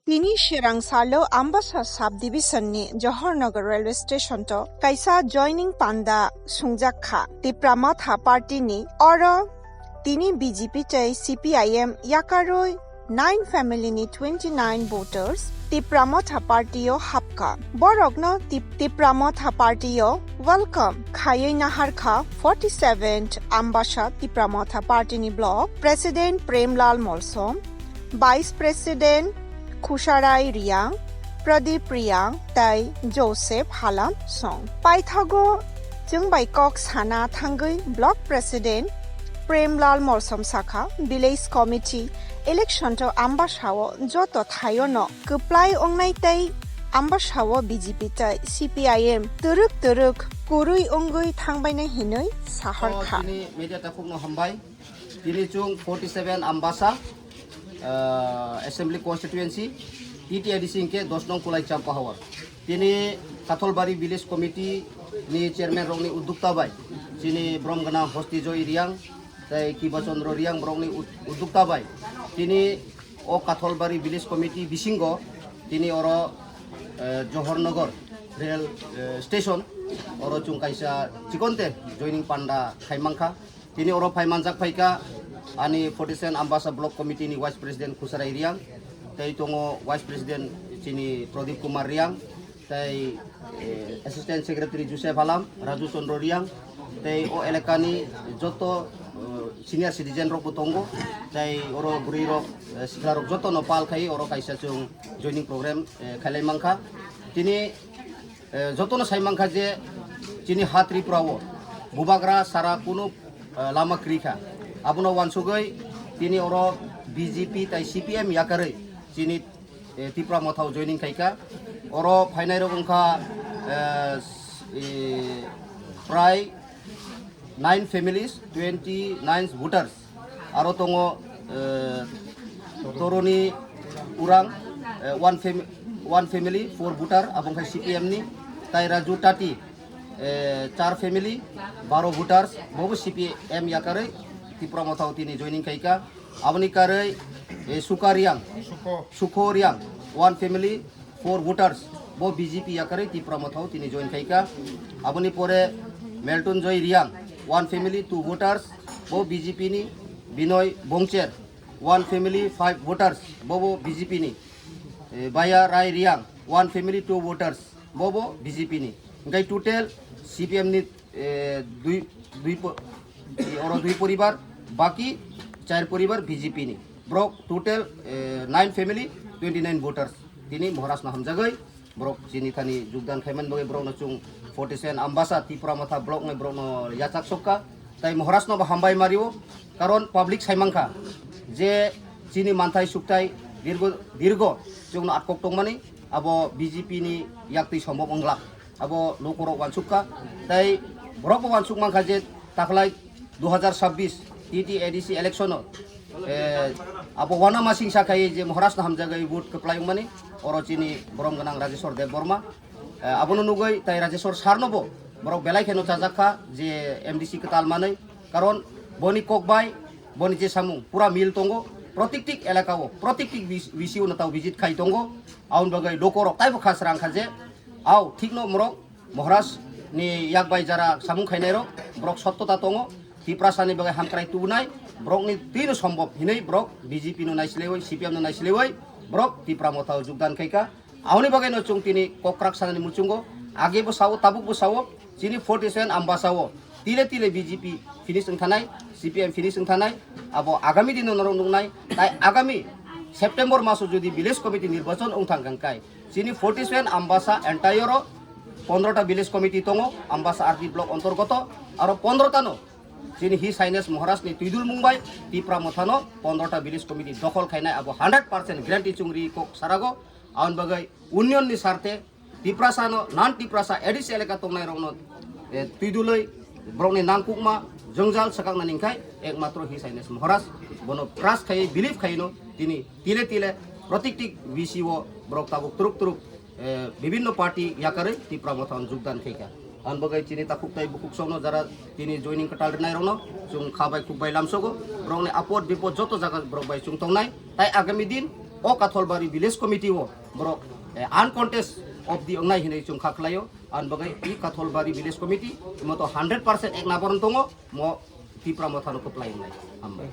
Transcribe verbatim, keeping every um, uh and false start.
Tini Serangsalo Ambasa Sub Division ni Johornagar Railway Station to kaisa joining panda sungjak kha Tipra Motha Party ni. Oro tini B J P tei C P I M yakarwi nine family ni twenty nine voters Tipra Motha Party o hapka. Borokno Tip-, Tipra Motha Party o welcome khaiwi naharkha forty seventh Ambasa Tipra Motha Party ni block president Premlal Molsom, Vice President Khusarai Riang, Pradeep Riang tei Joseph Halam song. Paithago chwng bai kok sana thangwi Block President Premlal Molsom sakha, Village Committee election to Ambasao joto thaio no kwplai ongnai tei Ambasao B J P tei C P I M twrwk twrwk kwrwi wngwi thangbainai hinwi sahor kha. Tini media takhukno hambai. Tini chwng forty seven Ambasa, ah, Assembly Constituency, T T A D C hwnkhe dos nong Kulai Champa Hawar. Tini Katholbari Village Committee ni chairman rokni uddukta bai, chini brom gwnang Hosti Joy Riang, tei Kiba Chandra Riang borokni ud-, uddukta bai, tini o Katholbari Village Committee bisingo tini oro, eh, Johornagar Rail, eh, Station, oro chwng kaisa chikonte joining panda khai mankha. Tini oro phai manjak phaikha ani forty seven Ambasa Block Committee ni Vice President Khusarai Riang, tei tongo Vice President chini Pradip Kumar Riang, tei, eh, Assistant Secretary Joseph Halam, Raju Chandra Riang, tei o elakani joto, eh, senior citizen rokbo tongo, tei oro bwrwi rok, eh, sikla rok jotono pal khai oro kaisa chwng joining program, eh, khailai mankha. Tini Eh, jotono sai mankha je chini ha Tripura o bubagra sara kunu, eh, lama kwrwi kha. Abono wansugwi tini oro B J P tai C P M yakarwi chini, eh, Tipra Mothao joining khaikha. Oro phainairok wngkha, eh, s-, eh, prai nine families, twenty nine voters. Aro tongo, eh, Toroni Urang, eh, one fam-, one family, four voter, abo wngkha C P M ni. Tai Raju Tati, eh, char family, baro voters, bobo C P M yakarwi Tipra Mothao tini joining khaikha. Aboni karwi, eh, Suka Riang, Sukho Riang, one family, four voters, bo B J P yakarwi Tipra Mothao tini join khaikha. Aboni pore Melton Joy Riang, one family, two voters, bo B J P ni. Binoy Bongcher, one family, five voters, bobo B J P ni. Eh, Baya Rai Riang, one family, two voters, bobo B J P ni. Hingkai total C P M ni, eh, dui, dui po-, oro dui poribar, baki char poribar B J P ni. Borok total, eh, nine family, twenty nine voters. Tini Maharaj no hamjagwi, borok chini thani jogdan khaimani bagwi borokno chwng forty seven Ambasa Tipra Motha block ni borokno yachak sokha. Tai Maharaj no bo hambai mario, karon public sai mankha je chini manthai sukthai dirgo, dirgo chwngno atkok tongmani abo B J P ni yaktwi sombok wnglak. Abo lukurok wansukha. Tai borok bo wansuk mankha je takhlai dui hazar sabbish T T A D C election o, eh, abo wana masing sakhai je Maharaj no hamjagwi vote kwplai wngmani, oro chini borom gwnang Rajeshwar Debbarma. Eh, abono nugwi tai Rajeshwar sir no bo borok belai kheno chajak kha je M D C kwtal manwi, karon boni kok bai boni je samung pura mil tongo, protiktik elaka o, protiktik V C o no tao visit khai tongo, aboni bagwi lukurok taibo kha srang kha je, au, thikno borok Maharaj ni yak bai jara samung khainai rok, borok sottota tongo, Tiprasa ni bagwi hamkrai tubunai, borok ni twi no sombop hinwi borok B J P no naislewi, C P M no naislewi, borok Tipra Mothao jogdan khaikha. Aboni bagwi no chwng tini kokrak sanani muchungo, age bo sao, tabuk bo sao, chini forty seven Ambasa o tile tile B J P finish wngthanai, C P M finish wngthanai, abo agami dino norok nuknai, tai agami September maso jodi village committee nirbachon wngthang kangkai, chini forty seven Ambasa entire o pondro ta village committee tongo, Ambasa R D block ontorgoto, aro pondro ta no chini His Highness Maharaj ni twidul mung bai Tipra Motha no pondro ta village committee dokhol khainai, abo hundred percent guarantee chwng ri kok sarago. Aboni bagwi union ni sarte Tiprasa no, non Tiprasa A D C elaka tongnai rok no, eh, twidulwi borok ni nangkukma jwngjal swkaknani hwnkhe ekmatro His Highness Maharaj bono trust khai, believe khai no tini tile tile protiktik V C o borok tabuk turuk turuk, eh, bibinno party yakarwi Tipra Mothao jogdan khaikha. Ang bagwi chini takhuk tai bukhuk songno jara tini joining kwtal rwnai rokno chwng kha bai khuk bai lamsogo, borokni apod bipod joto jaga borok bai chwng tongnai. Tai agami din O Katholbari Village Committee o borok, eh, uncontest of the ongnai hinwi chwng kha khlaio. Ang bagwi i Katholbari Village Committee mo to hundred percent ek naboron tongo, mo Tipra Motha no kwplai wngnai. Hambai.